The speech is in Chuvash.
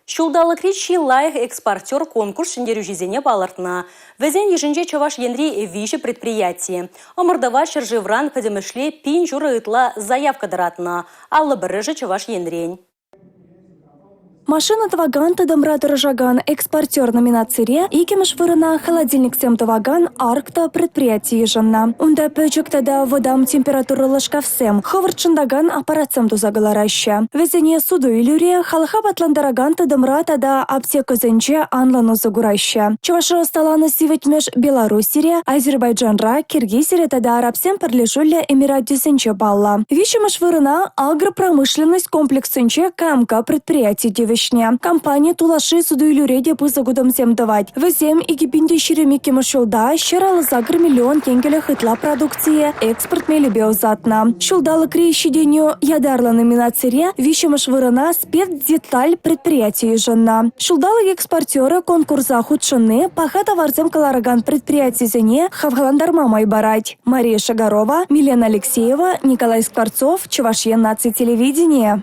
Ҫулталӑкри чи лайӑх экспортер конкурс ҫӗнтерӳҫисене палӑртнӑ. Вӗсен йышӗнче Чӑваш Енри виҫӗ предприяти. Ӑмӑртӑва ҫӗршывран пӗтӗмӗшле 1500 ытла заявка тӑратнӑ. 51-шӗ Чӑваш Енрен. Машина тӑвакан тытӑмра тӑрӑшакан экспортер номинацире иккӗмӗш вырӑна холодильниксем тӑвакан «Аркта» предприяти йышӑннӑ. Унта пӗчӗк тата вӑтам температурӑллӑ шкафсем, хӑвӑрт шӑнтакан аппаратсем туса кӑлараҫҫӗ. Вӗсене суту-илӳре, халӑха апатлантаракан тытӑмра тата аптекӑсенче анлӑн усӑ кураҫҫӗ. Чӑвашра ӑсталанӑ сивӗтмӗш Белоруссире, Азербайджанра, Киргизире тата Арабсен Пӗрлешӳллӗ Эмирачӗсенче паллӑ. Виҫҫӗмӗш вырӑна агропромышленность комплексӗнче КМК предприяти тивӗҫнӗ. Компани тулашри суту-илӳре те пысӑк утӑмсем тӑвать. Вӗсем 2022 ҫулта 158 миллион тенкӗлӗх ытла продукцие экспорт мелӗпе ӑсатнӑ. Ҫулталӑкри ҫитӗнӳ ятарлӑ номинацире виҫҫӗмӗш вырӑна «Спецдеталь» предприяти йышӑннӑ. Ҫулталӑк экспортерӗ конкурса хутшӑнни паха таварсем кӑларакан предприятисене хавхалантарма май парать. Мария Шагарова, Милена Алексеева, Николай Скворцов, Чӑваш Ен наци телевиденийӗ.